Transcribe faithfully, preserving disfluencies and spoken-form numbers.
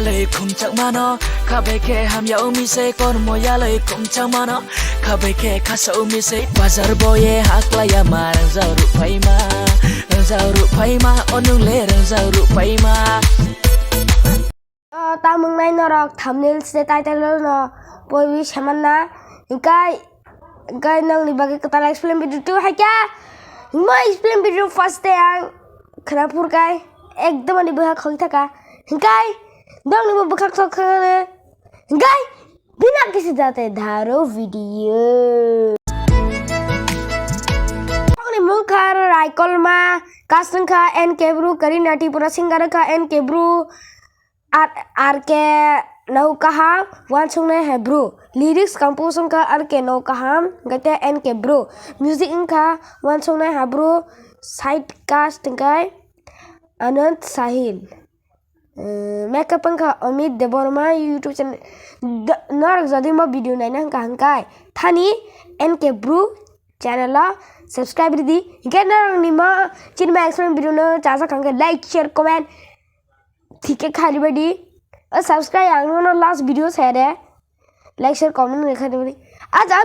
Lai khumchak mano, khabai khe hamya umi se kormo ya lai khumchak mano, khabai khe khasa umi se bazar boye haklaya ma rangja rupai ma, rangja rupai ma, onung le rangja rupai ma. O tamung nai norok thumbnail se title no poiwi semanna, hingkai, hingkai nongni bagwi kwtal explain video tu hai kya, hingma explain video first day ang khwna phurkai ekdom ani bwkha khoi thaka, hingkai nongni bo bwkha khoi khakne, hingkai bina kisi jate dharo video. Nongni mung kha Raikolma, casting kha N K Bru, Karina Tripura, singer kha N K Bru, R K Nau kaham, wansuknai hai Bru. Lyrics compose wngkha R K Nau kaham, hingkhe N K Bru. Music wngkha wansuknai hai Bru, side cast hingkhe Anand Sahil. Eh, makeup wngkha Amit Debbarma YouTube channel. Do-, norok jodi mo video naina hingkha hingkai thani N K Bru channel o subscribe ridi. Hingkhe norokni mo chini ma explain video no chajak hingkhe like, share, comment. Thik khe kha ribadi. O subscribe ang no last video saya de. Like, share, comment ngai kha ribadi. Aja